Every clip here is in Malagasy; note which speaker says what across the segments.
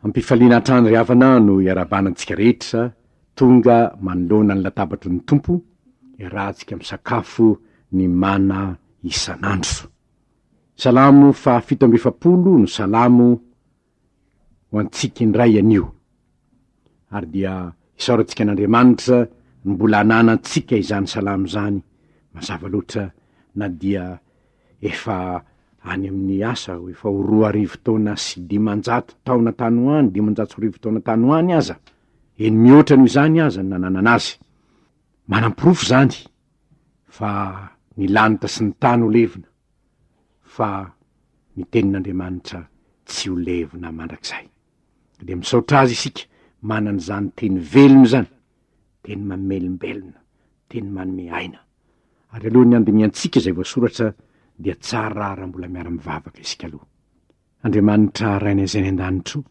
Speaker 1: Am-pifaliana hatrany ry havana no iarahabana antsika rehetra tonga manoloana ny latabatry ny Tompo, iarahantsika misakafo ny mana isan'andro. Salamo faha 47 no salamo ho antsika indray anio. Ary dia isaorantsika an'Andriamanitra ny mbola ananantsika izany salamo izany, mazava loatra na dia efa any amin'ny asa efa ho 2000 taona sy 500 taona tany ho any, 1500 taona tany ho any aza, eny mihoatra noho izany aza ny nananana azy. Manam-porofo izany fa ny lanitra sy ny tany ho levona. fa ny tenin'Andriamanitra tsy ho levona mandrakizay. Dia misaotra azy isika manana izany teny velona izany, teny mamelombelona, teny manome aina. Ary alohan'ny handinihantsika izay voasoratra dia tsara raha mbola miara-mivavaka isika aloha. Andriamanitra Rainay izay any an-danitra o,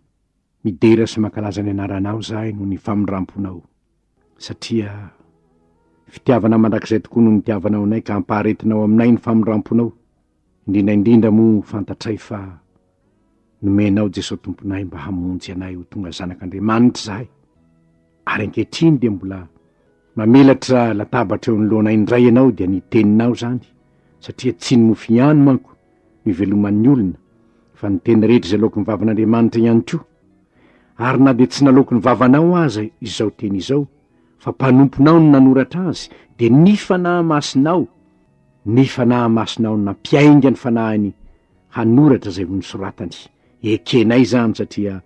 Speaker 1: midera sy mankalaza ny anaranao izahay noho ny famindram-ponao. Satria fitiavana mandrakizay tokoa no nitiavanao anay ka ampaharetinao aminay ny famindram-ponao, indrindra indrindra moa fantatray fa nomenao Jesoa Tomponay mba hamonjy anay ho tonga zanak'Andriamanitra izahay. Ary ankehitriny dia mbola mamelatra latabatra eo anoloanay indray ianao dia ny teninao izany, satria tsy ny mofo ihany manko no iveloman'ny olona fa ny teny rehetra izay aloaky ny vavan'Andriamanitra ihany koa. Ary na dia tsy naloaky ny vavanao aza izao teny izao, fa mpanomponao no nanoratra azy, dia ny Fanahy Masinao, ny Fanahy Masinao no nampiainga ny fanahiny hanoratra izay ho nosoratany. Ekenay izany satria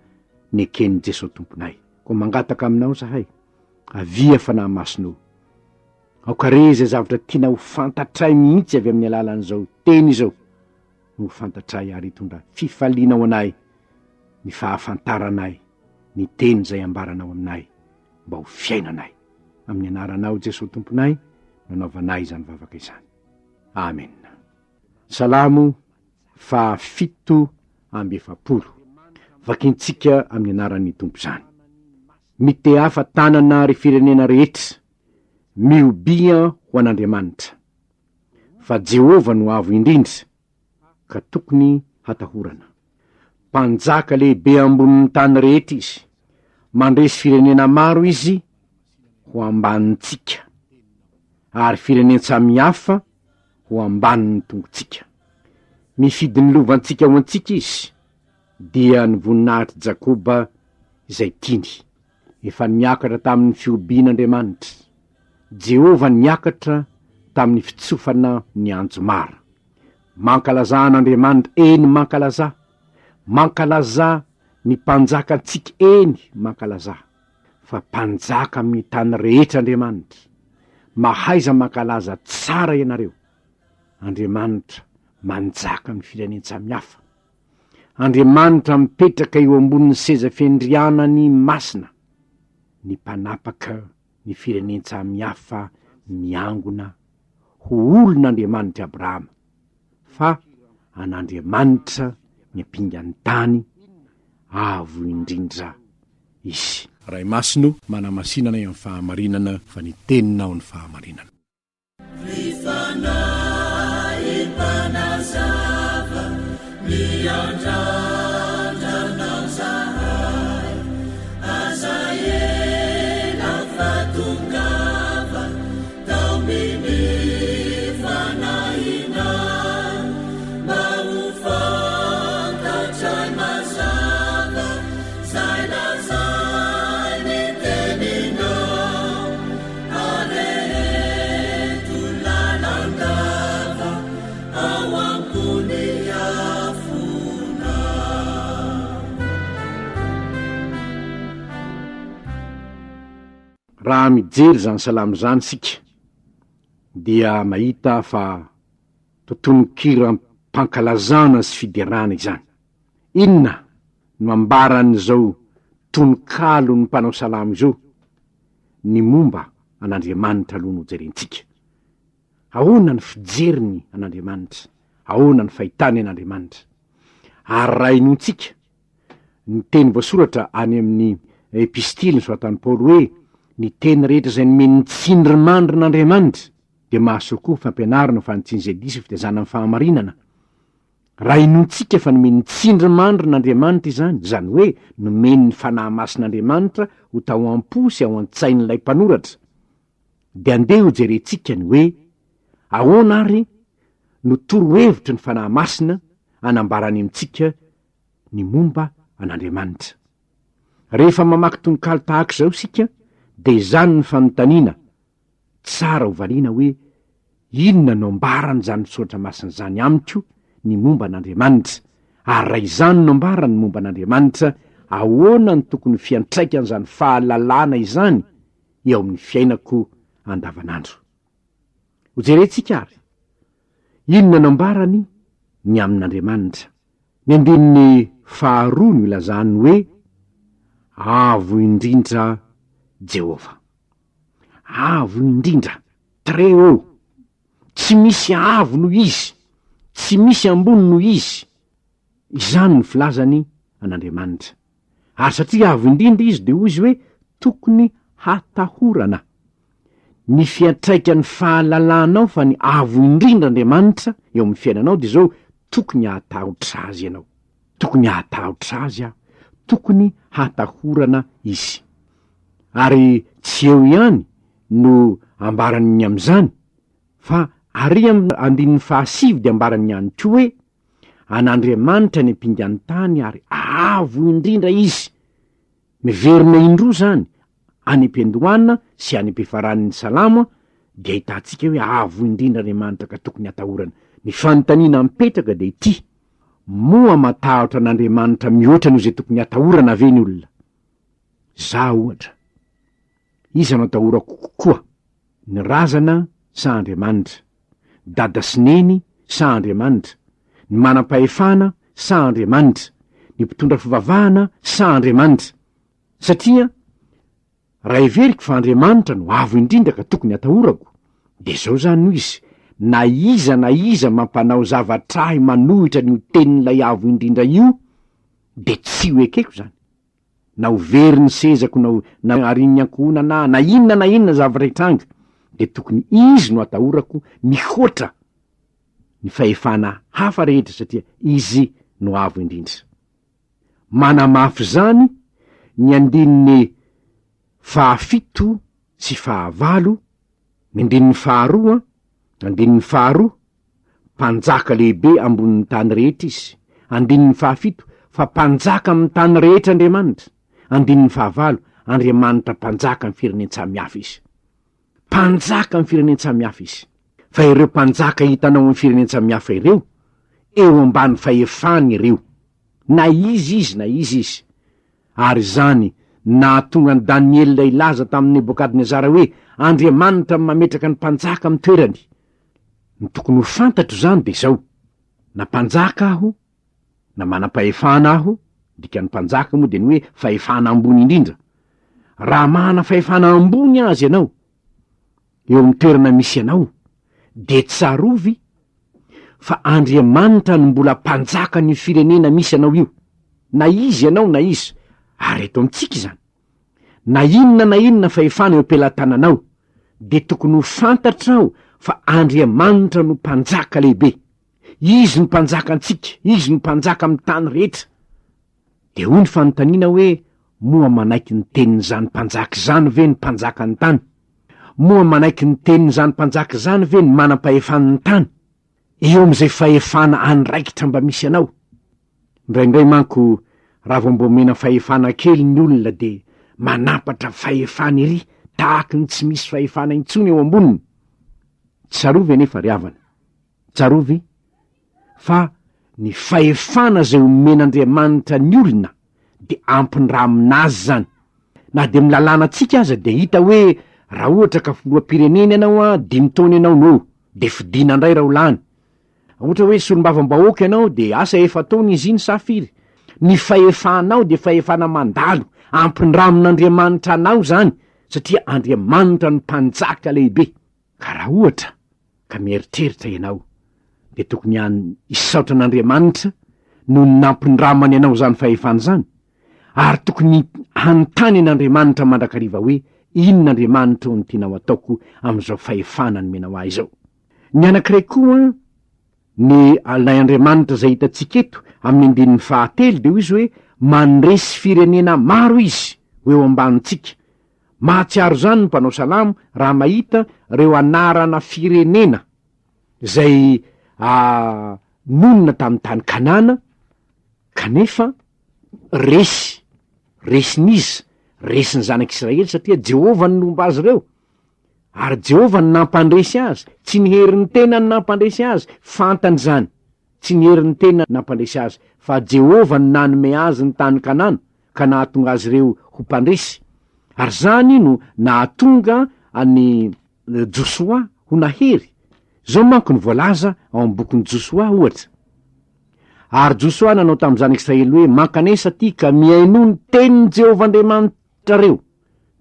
Speaker 1: neken'i Jesoa Tomponay. Koa mangataka aminao izahay, avia Fanahy Masina o! Aoka re izay zavatra tiana ho fantatray mihitsy avy amin'ny alalan'izao teny izao no ho fantatray ary hitondra fifaliana ho anay ny fahafantaranay ny teny izay ambaranao aminay mba ho fiainanay. Amin'ny anaranao Jesoa Tomponay no anaovanay izany vavaka izany. Amena. Salamo faha 47. Vakintsika amin'ny anaran'ny Tompo izany. Mitehafa tanana ry firenena rehetra, mihobia ho an'Andriamanitra. Fa Jehovah no avo indrindra, ka tokony hatahorana. Mpanjaka lehibe ambonin'ny tany rehetra izy. Mandresy firenena maro izy ho ambanintsika, ary firenen-tsamihafa ho ambanin'ny tongotsika. Mifidy ny lovantsika ho antsika izy, dia ny voninahitr'i Jakoba izay tiany. Efa niakatra tamin'ny fihobiana Andriamanitra. Jehovah niakatra tamin'ny fitsofana ny anjomara. Mankalazà an'Andriamanitra, eny, mankalazà. Mankalazà ny Mpanjakantsika, eny, mankalazà. Fa Mpanjaka amin'ny tany rehetra Andriamanitra. Mahaiza mankalaza tsara ianareo. Andriamanitra manjaka amin'ny firenen-tsamihafa. Andriamanitra mipetraka eo ambonin'ny seza fiandrianany masina, ny mpanapaka ny firenen-tsamihafa miangona ho olon'Andriamanitr'i Abrahama, fa an'Andriamanitra ny ampingan'ny tany avo indrindra Izy. Ray Masina o, manamasina anay amin'ny fahamarinana, fa ny Teninao ny fahamarinana.
Speaker 2: Ry Fanahy Mpanazava, miandrandra Anao zahay. Aza ela fa tongava, taomy ny fanahinay, mba ho fantatray mazava zay lazain'ny teninao. Areheto lalandava ao am-pony afona.
Speaker 1: Raha mijery izany salamo izany isika dia mahita fa totononkiram-pankalazana sy fiderana izany. Inona no ambaran'izao tononkalon'ny mpanao salamo izao? Ny momba an'Andriamanitra aloha no jerentsika. Ahoana ny fijeriny an'Andriamanitra? Ahoana ny fahitany an'Andriamanitra? Ary raha henointsika ny teny voasoratra any amin'ny epistily nosoratan'i Paoly hoe ny teny rehetra izay nomen'ny tsindrimandrin'Andriamanitra dia mahasoa koa fampianarana ho fanitsiana izay diso fitaizana amin'ny fahamarinana. Raha inoantsika fa nomen'ny tsindrimandrin'Andriamanitra izany, izany hoe nomen'ny Fanahy Masin'Andriamanitra ho tao am-po sy ao an-tsain'ilay mpanoratra, dia andeha hojerentsika ny hoe ahoana ary no torohevitry ny Fanahy Masina anambarany amintsika ny momba an'Andriamanitra. Rehefa mamaky tononkalo tahaka izao isika dia izany ny fanontaniana tsara ho valiana hoe, Inona no ambaran'izany soratra masina izany amiko ny momba an'Andriamanitra? Ary raha izany no ambarany ny momba an'Andriamanitra, ahoana no tokony ho fiantraikan'izany fahalalana izany eo amin'ny fiainako andavanandro? Hojerentsika àry, inona no ambarany ny amin'Andriamanitra? Ny andininy faharoa no ilazany hoe, Avo indrindra Jehovah. Avo indrindra, très haut. Tsy misy avo noho Izy, tsy misy ambony noho Izy. Izany no filazany an'Andriamanitra. Ary satria avo indrindra Izy dia hoy Izy hoe tokony hatahorana. Ny fiantraikan'ny fahalalanao fa ny avo indrindra Andriamanitra eo amin'ny fiainanao dia izao, tokony hahatahotra Azy ianao. Tokony hahatahotra Azy aho. Tokony hatahorana Izy. Ary tsy eo ihany no ambarany ny amin'izany, fa ary amin'ny andininy fahasivy dia ambarany ihany koa hoe, An'Andriamanitra ny ampingan'ny tany ary avo indrindra Izy. Miverina indroa izany, any am-piandohana sy any am-piafaran'ny Salamo dia ahitantsika hoe avo indrindra Andriamanitra ka tokony hatahorana. Ny fanontaniana mipetraka dia ity, moa matahotra an'Andriamanitra mihoatra noho izay tokony hatahorana ve ny olona? Za ohatra, iza no atahorako kokoa, ny razana sa Andriamanitra? Dada sy Neny sa Andriamanitra? Ny manam-pahefana sa Andriamanitra? Ny mpitondra fivavahana sa Andriamanitra? Satria raha heveriko fa Andriamanitra no avo indrindra ka tokony atahorako, dia izao izany no izy, na iza na iza mampanao zavatra ahy manohitra an'io tenin'ilay avo indrindra io, dia tsy ho ekeko izany. na ho very ny sezako na ho na arian'ny ankohonana aho na inona na inona zavatra hitranga dia tokony izy no atahorako mihoatra ny fahefana hafa rehetra satria izy no avo indrindra. Manamafy izany ny andininy fahafito sy fahavalo, ny andininy faharoa, andininy faharoa, Mpanjaka lehibe ambonin'ny tany rehetra izy. Andininy fahafito, fa Mpanjaka amin'ny tany rehetra Andriamanitra. Andininy fahavalo, Andriamanitra Mpanjaka amin'ny firenen-tsamihafa izy. Mpanjaka amin'ny firenen-tsamihafa izy. Fa ireo mpanjaka hitanao amin'ny firenen-tsamihafa ireo, eo ambany fahefany ireo. Na iza izy na iza izy. Ary izany nahatonga an'i Daniela hilaza tamin'i Nebokadnezara hoe, Andriamanitra no mametraka ny mpanjaka amin'ny toerany. Ny tokony ho fantatro izany dia izao, na mpanjaka aho, na manam-pahefana aho, dikan'ny mpanjaka moa dia ny hoe fahefana ambony indrindra. Raha manana fahefana ambony aza ianao, eo amin'ny toerana misy anao, dia tsarovy fa Andriamanitra no mbola mpanjakan'io firenena misy anao io, na iza ianao na iza, ary eto amintsika izany. Na inona na inona fahefana eo am-pelatananao, dia tokony ho fantatrao fa Andriamanitra no Mpanjaka lehibe. Izy no Mpanjaka antsika, Izy no Mpanjaka amin'ny tany rehetra. Dia hoy ny fanontaniana hoe, moa manaiky ny tenin'izany Mpanjaka izany ve ny mpanjakan'ny tany? Moa manaiky ny tenin'izany Mpanjaka izany ve ny manam-pahefan'ny tany? Eo amin'izay fahefana andraikitra mba misy anao. Indraindray manko raha vao mba omena fahefana kely ny olona dia manampatra fahefana ery tahaky ny tsy misy fahefana intsony eo amboniny. Tsarovy anefa ry havana, tsarovy fa ny fahefana izay omen'Andriamanitra ny olona dia ampindramina azy izany. Na dia amin'ny lalànantsika aza dia hita hoe raha ohatra ka filoham-pirenena ianao an, dimy taona ianao no eo, dia fidiana indray raha ho lany. Ohatra hoe solombavambahoaka ianao dia asa efa-taona izy iny sa firy? Ny fahefanao dia fahefana mandalo, ampindramin'Andriamanitra anao izany satria Andriamanitra no Mpanjaka lehibe. Ka raha ohatra ka mieritreritra ianao dia tokony han hisaotra an'Andriamanitra noho ny nampindramany anao izany fahefana izany, ary tokony hanontany an'Andriamanitra mandrakariva hoe inona Andriamanitra ô no tianao ataoko amin'izao fahefana nomenao ahy izao. Ny anankiray koa. Ny ilay Andriamanitra izay hitantsika eto amin'ny andininy fahatelo dia hoy izy hoe mandresy firenena maro izy ho eo ambanintsika. Mahatsiaro izany ny mpanao salamo raha mahita ireo anarana firenena izay nonina tamin'ny tany Kanana kanefa resy, resin'iza? Resin'ny zanak'Israely satria Jehovah no nomba azy ireo. Ary Jehovah no nampandresy azy, tsy ny herin'ny tenany nampandresy azy, fantany izany, tsy ny herin'ny tenany nampandresy azy, fa Jehovah no nanome azy ny tany Kanana, ka nahatonga azy ireo ho mpandresy. Ary izany no nahatonga an'i Josoa ho nahery. Izao manko no voalaza ao amin'ny bokin'i Josoa, ohatra, Ary Josoa nanao tamin'ny zanak'Israely hoe, Mankanesa aty ka mihainoa ny tenin'i Jehovah Andriamanitrareo.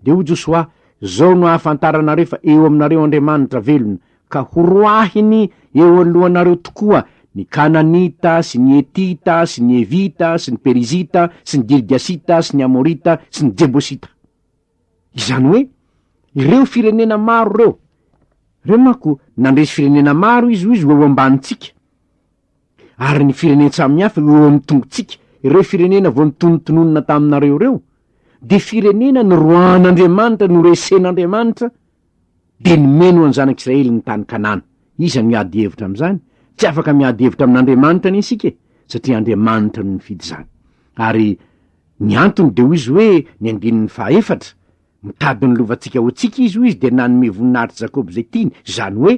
Speaker 1: Dia hoy Josoa, Izao no ahafantaranareo fa eo aminareo Andriamanitra velona, ka horoahiny eo alohanareo tokoa ny Kananita sy ny Hetita sy ny Hevita sy ny Perizita sy ny Girgasita sy ny Amorita sy ny Jebosita. Izany hoe, ireo firenena maro ireo. Ireo manko nandresy firenena maro izy, hoy izy, ho eo ambanintsika. Ary ny firenen-tsamihafa eo amin'ny tongotsika, ireo firenena vao notonotononina taminareo ireo, dia firenena noroahan'Andriamanitra, noresen'Andriamanitra, dia nomeny ho an'ny zanak'Israely ny tany Kanana. Iza no miady hevitra amin'izany? Tsy afaka miady hevitra amin'Andriamanitra anie isika e, satria Andriamanitra no nifidy izany. Ary ny antony dia hoy izy hoe, ny andininy fahaefatra, Mitady ny lovantsika ho antsika izy, hoy izy, dia nanome voninahitr'i Jakoba izay tiany, izany hoe,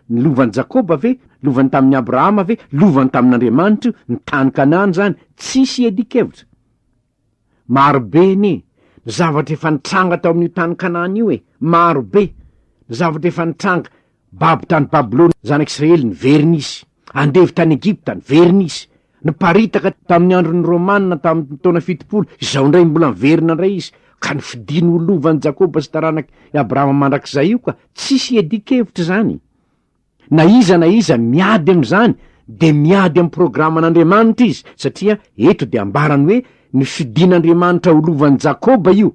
Speaker 1: ny lovan'i Jakoba ve, lovany tamin'i Abrahama ve, lovany tamin'Andriamanitra io, ny tany Kanana izany, tsisy iadian-kevitra. Maro be anie ny zavatra efa nitranga tao amin'io tany Kanana io e, maro be ny zavatra efa nitranga. Babo tany Babylona, zanak'Israely, niverina izy. Andevo tany Egypta, niverina izy. Niparitaka tamin'ny andron'ny Romana tamin'ny taona 70, izao indray mbola niverina indray izy. Ka nofidiny ho lovan'i Jakoba sy taranak'i Abrahama mandrakizay io ka tsisy iadian-kevitra izany. Na iza na iza miady amin'izany dia miady amin'ny programan'Andriamanitra izy, satria eto dia ambarany hoe nofidin'Andriamanitra ho lovan'i Jakoba io.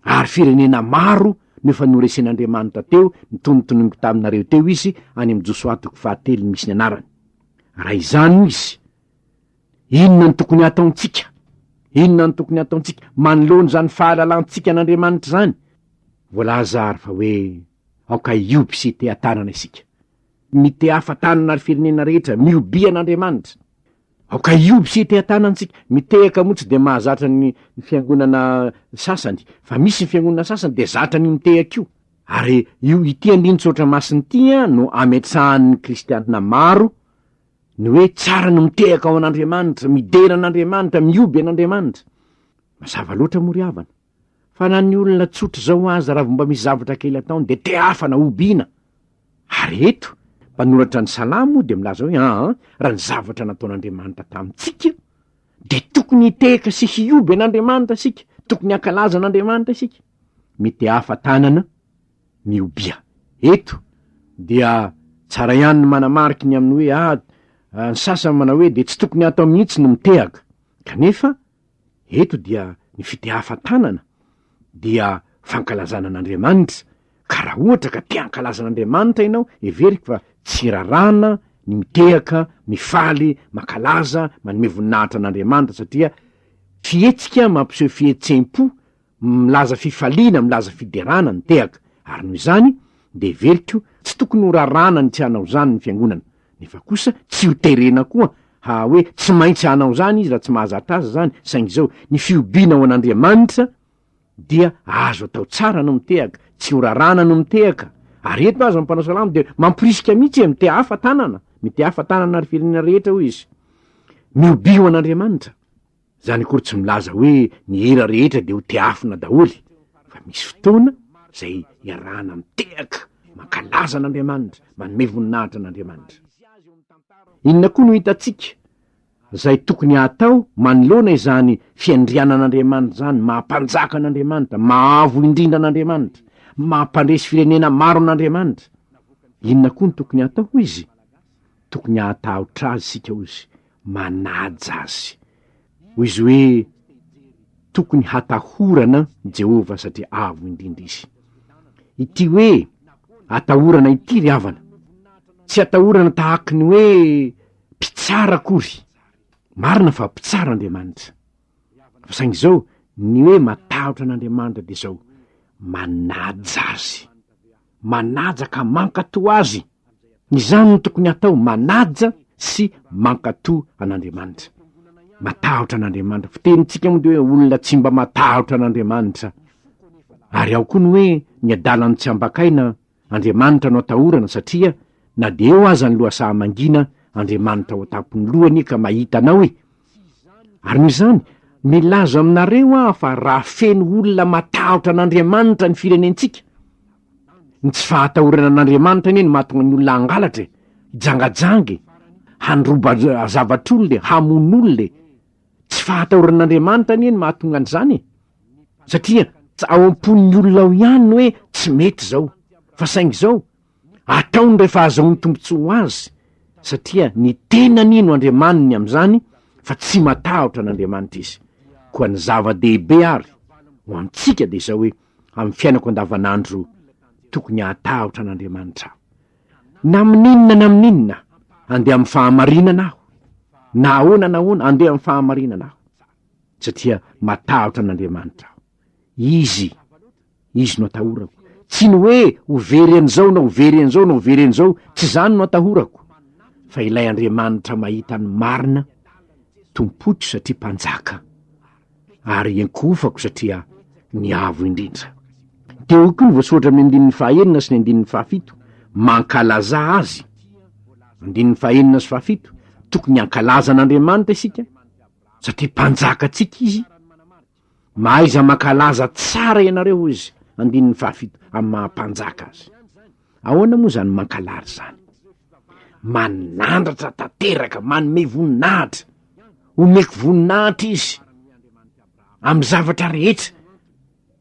Speaker 1: Ary firenena maro no efa noresen'Andriamanitra teo, notonotononiko taminareo teo izy, any amin'ny Josoa toko fahatelo no misy ny anarany. Raha izany no izy, inona no tokony hataontsika? Inona no tokony hataontsika manoloana izany fahalalantsika an'Andriamanitra izany? Voalaza ary fa hoe aoka hioby sy hiteha-tanana isika. Mitehafa tanana ry firenena rehetra, miobia an'Andriamanitra. Aoka hioby sy hiteha-tanana isika. Mitehaka moa tsy dia mahazatra ny fiangonana sasany, fa misy ny fiangonana sasany dia zatra an'io mitehaka io. Ary io ity andinin-tsoratra masina ity no ametrahan'ny kristianina maro ny hoe tsara ny mitehaka ao an'Andriamanitra, midera an'Andriamanitra, mihoby an'Andriamanitra. Mazava loatra moa ry havana, fa na ny olona tsotra izao aza raha vao mba misy zavatra kely ataony dia tehafana, hobiana. Ary eto, mpanoratra ny Salamo dia milaza hoe aa, raha ny zavatra nataon'Andriamanitra tamintsika, dia tokony hitehaka sy hihoby an'Andriamanitra isika, tokony hankalaza an'Andriamanitra isika. Mitehafa tanana, mihobia. Eto dia tsara ihany ny manamariky ny amin'ny hoe ah, ny sasany manao hoe dia tsy tokony hatao mihitsy ny mitehaka. Kanefa, Eto dia ny fitehafa-tanana dia fankalazana an'Andriamanitra, ka raha ohatra ka te hankalaza an'Andriamanitra ianao, heveriko fa tsy raràna ny mitehaka, mifaly, mankalaza, manome voninahitra an'Andriamanitra satria fihetsika mampiseho fihetsem-po Milaza fifaliana, milaza fiderana ny tehaka. Ary noho izany, dia heveriko, tsy tokony ho raràna ny tsy hanao izany ny fiangonana. Nefa kosa, tsy ho terena koa, ha, hoe tsy maintsy hanao izany izy raha tsy mahazatra azy izany. Saingy izao, ny fihobiana ho an'Andriamanitra dia azo atao tsara no mitehaka, tsy ho raràna no mitehaka. Ary eto aza ny mpanao salamo dia mamporisika mihitsy e, mitehafa tanana, mitehafa tanana ry firenena rehetra, hoy izy. Mihobia ho an'Andriamanitra. Izany akory tsy milaza hoe ny hira rehetra dia ho tehafina daholo fa misy fotoana izay iarahana mitehaka, mankalaza an'Andriamanitra, manome voninahitra an'Andriamanitra. Inona koa no hitantsika izay tokony hatao manoloana izany fiandrianan'Andriamanitra izany, maha mpanjaka an'Andriamanitra, maha avo indrindra an'Andriamanitra, maha mpandresy firenena maro an'Andriamanitra? Inona koa no tokony hatao hoy izy? Tokony hahatahotra azy isika hoy izy, manaja azy. Hoy izy hoe, Tokony hatahorana Jehovah satria avo indrindra izy. Ity hoe atahorana ity ry havana, Tsy atahorana tahaky ny hoe mpitsara akory. Marina fa mpitsara Andriamanitra. Fa saingy izao, ny hoe matahotra an'Andriamanitra dia izao, manaja Azy. Manaja ka mankatò Azy. Izany no tokony hatao, manaja sy mankatò an'Andriamanitra. Matahotra an'Andriamanitra. Fitenintsika moa dia hoe olona tsy mba matahotra an'Andriamanitra. Ary ao koa ny hoe ny adalan'ny tsy ambakaina Andriamanitra no atahorana satria na dia eo aza ny lohasaha mangina, Andriamanitra ao an-tampon'ny loha anie ka mahita anao e! Ary noho izany, milaza aminareo aho fa raha feno olona matahotra an'Andriamanitra ny firenentsika, ny tsy fahatahorana an'Andriamanitra anie no mahatonga ny olona hangalatra e, hijangajanga e, handroba zavatr'olona e, hamono olona e. Tsy fahatahorana an'Andriamanitra anie no mahatonga an'izany e! Satria ao am-pon'ny olona ao ihany ny hoe tsy mety izao, fa saingy izao, ataony rehefa ahazahoany tombontsoa ho azy, satria ny tenany no andriamaniny amin'izany fa tsy matahotra an'Andriamanitra izy. Koa ny zava-dehibe ary ho antsika dia izao hoe amin'ny fiainako andavanandro tokony hahatahotra an'Andriamanitra aho. Na amin'inona na amin'inona, andeha amin'ny fahamarinana aho. Na ahoana na ahoana, andeha amin'ny fahamarinana aho. Satria matahotra an'Andriamanitra aho. Izy, Izy no atahorako. Tsy ny hoe ho very an'izao na ho very an'izao na ho very an'izao, tsy izany no atahorako. Fa ilay Andriamanitra mahita ny marina, tompoiko satria mpanjaka. Ary iankohofako satria ny Avo Indrindra. Dia hoy koa ny voasoratra amin'ny andininy fahaenina sy ny andininy fahafito, Mankalazà Azy. Andininy fahaenina sy fahafito, tokony hankalaza an'Andriamanitra isika, satria Mpanjaka antsika Izy. Mahaiza mankalaza tsara ianareo, hoy Izy, andininy fahafito, amin'ny maha Mpanjaka Azy. Ahoana moa izany mankalaza izany? Manandratra tanteraka, manome voninahitra. Omeko voninahitra Izy amin'ny zavatra rehetra.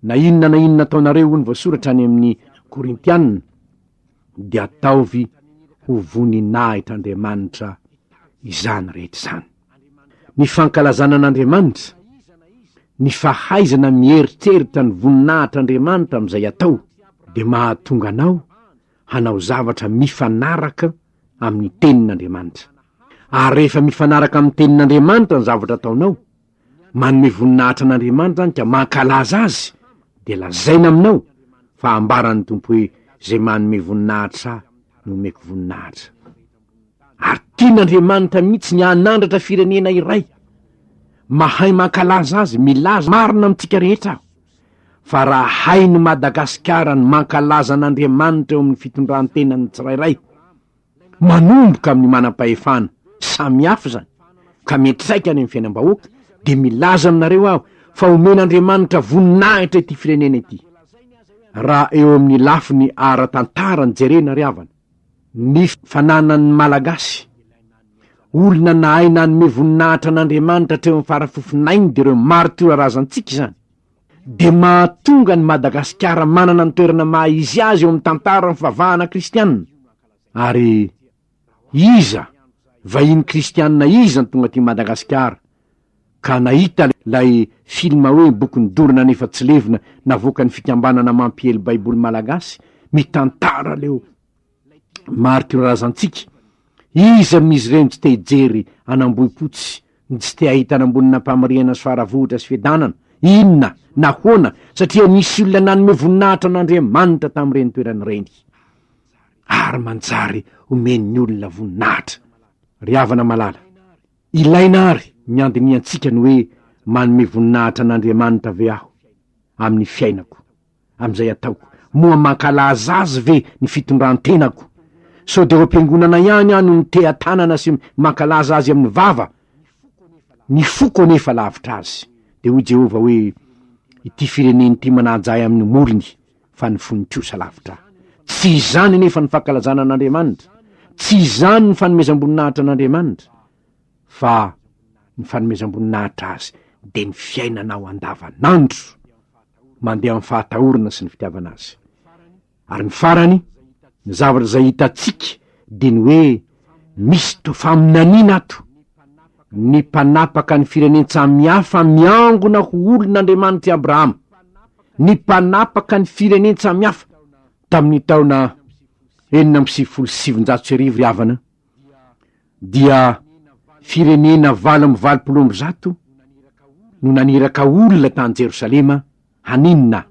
Speaker 1: Na inona na inona ataonareo, hoy ny voasoratra any amin'ny Korintianina, dia ataovy ho voninahitr'Andriamanitra izany rehetra izany. Ny fankalazana an'Andriamanitra, ny fahaizana mieritreritra ny voninahitr'Andriamanitra amin'izay atao, dia mahatonga anao hanao zavatra mifanaraka amin'ny Tenin'Andriamanitra. Ary rehefa mifanaraka amin'ny Tenin'Andriamanitra ny zavatra ataonao, manome voninahitra an'Andriamanitra izany ka mankalaza Azy, dia lazaina aminao fa ambaran'ny Tompo hoe, Izay manome voninahitra Ahy no omeko voninahitra. Ary tian'Andriamanitra mihitsy ny hanandratra firenena iray mahay mankalaza Azy, milaza marina amintsika rehetra aho fa raha hain'i Madagasikara ny mankalaza an'Andriamanitra eo amin'ny fitondran-tenan'ny tsirairay, manomboka amin'ny manam-pahefana samihafa izany ka miantraika any amin'ny fiainam-bahoaka, dia milaza aminareo aho fa omen'Andriamanitra voninahitra ity firenena ity. Raha eo amin'ny lafiny ara-tantara no jerena ry havana, ny fananan'ny Malagasy, olona nahay nanome voninahitra an'Andriamanitra hatreo amin'ny fara-fofonainy dia ireo maritiora razantsika izany, dia mahatonga an'i Madagasikara manana ny toerana maha izy azy eo amin'ny tantaran'ny fivavahana kristianina. Ary iza, vahiny kristianina iza no tonga aty Madagasikara ka nahita ilay film hoe Boky nodorana nefa tsy levona navoakan'ny fikambanana mampiely Baiboly malagasy mitantara leo Mariky ireo razantsika. Iza amin'izy ireo no tsy te hijery an'Ambohipotsy, no tsy te hahita an'Ambonin'Ampamarihana sy Faravohitra sy Fiadanana? Inona? Nahoana? Satria nisy olona nanome voninahitra an'Andriamanitra tamin'ireny toerana ireny. Ary manjary omen'ny olona voninahitra. Ry havana malala, ilaina àry ny handinihantsika ny hoe manome voninahitra an'Andriamanitra ve aho amin'ny fiainako? amin'izay ataoko? Moa mankalaza azy ve ny fitondran-tenako? Sao dia ao am-piangonana ihany aho no miteha-tanana sy mankalaza azy amin'ny vava? Ny foko anefa lavitra azy. Dia hoy Jehovah hoe, Ity firenena ity manaja ahy amin'ny molony, fa ny fony kosa lavitra ahy. Tsy izany anefa ny fankalazana an'Andriamanitra, tsy izany ny fanomezam-boninahitra an'Andriamanitra, fa ny fanomezam-boninahitra azy dia ny fiainanao andavanandro. mandeha amin'ny fahatahorana sy ny fitiavana azy. Ary ny farany, ny zavatra izay hitantsika dia ny hoe misy to faminaniana ato, ny mpanapaka ny firenen-tsamihafa miangona ho olon'Andriamanitr'i Abrahama, ny mpanapaka ny firenen-tsamihafa tamin'ny taona. 1996 ry havana dia firenena 188 no naniraka olona tany Jerosalema haninona?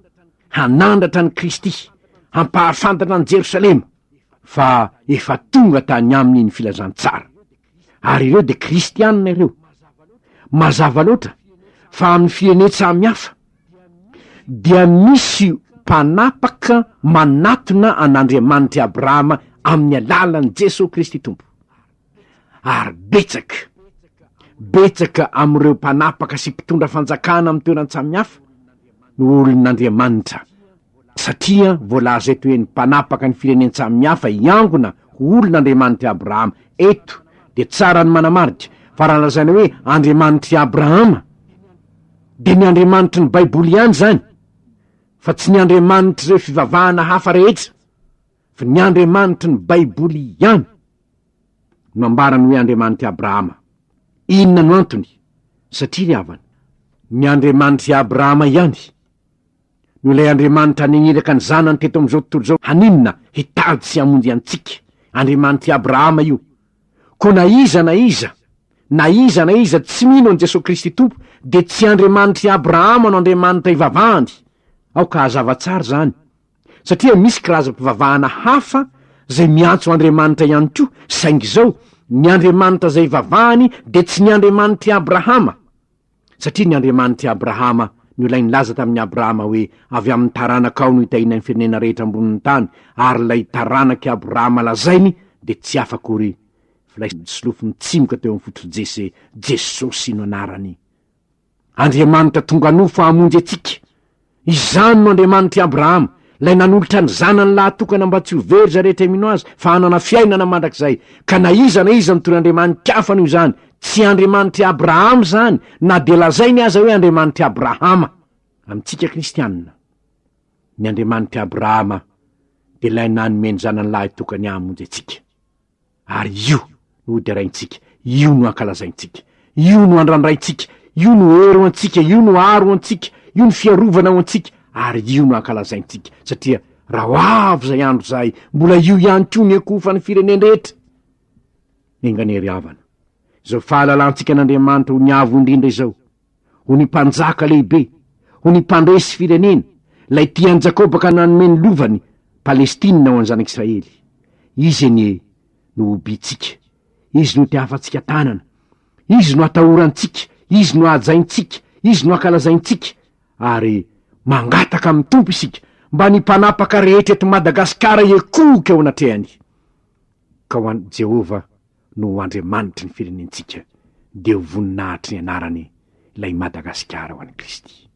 Speaker 1: Hanandratra an'i Kristy, hampahafantatra an'i Jerosalema fa efa tonga tany aminy ny filazantsara. Ary ireo dia kristianina ireo. Mazava loatra fa amin'ny firenen-tsamy hafa dia misy mpanapaka manatona an'Andriamanitr'i Abrahama amin'ny alalan'i Jesoa Kristy Tompo. Ary betsaka, betsaka amin'ireo mpanapaka sy mpitondra fanjakana amin'ny toeran-tsamihafa no olon'Andriamanitra, satria voalaza eto hoe ny mpanapaka ny firenen-tsamihafa hiangona ho olon'Andriamanitr'i Abrahama. Eto dia tsara ny manamarika fa raha lazaina hoe Andriamanitr'i Abrahama dia ny Andriamanitry ny Baiboly ihany izany fa tsy ny Andriamanitr'ireo fivavahana hafa rehetra fa ny Andriamanitry ny Baiboly ihany no ambarany hoe Andriamanitr'i Abrahama. Inona no antony? Satria ry havana, ny Andriamanitr'i Abrahama ihany no ilay Andriamanitra naniraka ny Zanany teto amin'izao tontolo izao haninona? Hitady sy hamonjy antsika. Andriamanitr'i Abrahama io. Koa na iza na iza, na iza na iza tsy mino an'i Jesoa Kristy Tompo dia tsy Andriamanitr'i Abrahama no Andriamanitra ivavahany. Aoka hazava tsara izany. Satria misy karazam-pivavahana hafa izay miantso Andriamanitra ihany koa, saingy izao, ny Andriamanitra izay ivavahany dia tsy ny Andriamanitr'i Abrahama. Satria ny Andriamanitr'i Abrahama no ilay nilaza tamin'i Abrahama hoe, Avy amin'ny taranakao no hitahiana ny firenena rehetra ambonin'ny tany, ary ilay taranak'i Abrahama lazainy dia tsy hafa akory fa ilay solofo nitsimoka teo amin'ny fototr'i Jese, Jesosy no anarany. Andriamanitra tonga nofo hamonjy antsika. Izany no Andriamanitr'i Abrahama, ilay nanolotra ny zanany lahatokana mba tsy ho very izay rehetra mino azy, fa hanana fiainana mandrakizay. Ka na iza na iza mitory andriamani-kafa noho izany, tsy Andriamanitr'i Abrahama izany, na dia lazainy aza hoe Andriamanitr'i Abrahama. Amintsika kristianina, ny Andriamanitr'i Abrahama dia ilay nanome ny zanany lahitokany hamonjy antsika. Ary io no hoderaintsika, io no ankalazaintsika, io no andrandraintsika, io no hery ho antsika, io no aro ho antsika, io no fiarovana ho antsika, ary io no ankalazaintsika, satria raha ho avy izay andro izay, mbola io ihany koa ny ankohofan'ny firenen-drehetra. Enga anie ry havana, izao fahalalantsika an'Andriamanitra ho ny Avo Indrindra izao, ho ny Mpanjaka lehibe, ho ny Mpandresy firenena, ilay tia an'i Jakoba ka nanome ny lovany, Palestina, ho an'ny zanak'Israely. Izy anie no hobintsika, Izy no itiavantsika tanana, Izy no atahorantsika, Izy no hajaintsika, Izy no ankalazaintsika, ary mangataka amin'ny Tompo isika mba ny mpanapaka rehetra eto Madagasikara hiekohoka eo anatrehany, ka ho an'i Jehovah no ho Andriamanitry ny firenentsika, dia ho voninahitry ny anarany ilay Madagasikara ho an'i Kristy.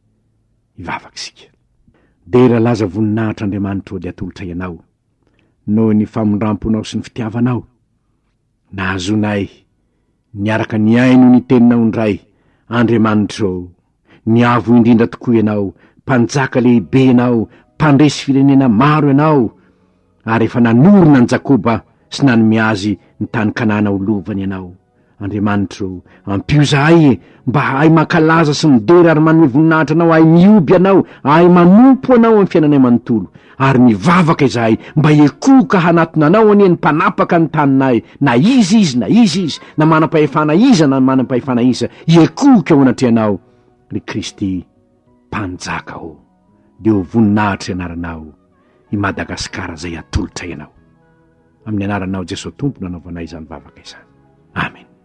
Speaker 1: Hivavaka isika. Dera laza voninahitra Andriamanitra ô dia atolotray Anao noho ny famindramponao sy ny fitiavanao nahazoanay niaraka nihaino ny teninao indray Andriamanitra ô. Ny Avo Indrindra tokoa Ianao, Mpanjaka lehibe Ianao, Mpandresy firenena maro Ianao, ary efa nanorina an'i Jakoba sy nanome azy ny tany Kanana ho lovany Ianao. Andriamanitro ô, ampio izahay e, mba hahay mankalaza sy midera ary manome voninahitra Anao, hahay mihoby Anao, hahay manompo Anao amin'ny fiainanay manontolo. Ary mivavaka izahay mba hiekohoka hanatona Anao anie ny mpanapaka ny taninay, na iza izy na iza izy, na manam-pahefana iza na manam-pahefana iza, hiekohoka eo anatrehanao, ry Kristy Mpanjaka ô. Dia ho voninahitry anaranao i Madagasikara izay atolotray Anao. Amin'ny anaranao Jesoa Tompo no anaovanay izany vavaka izany. Amena.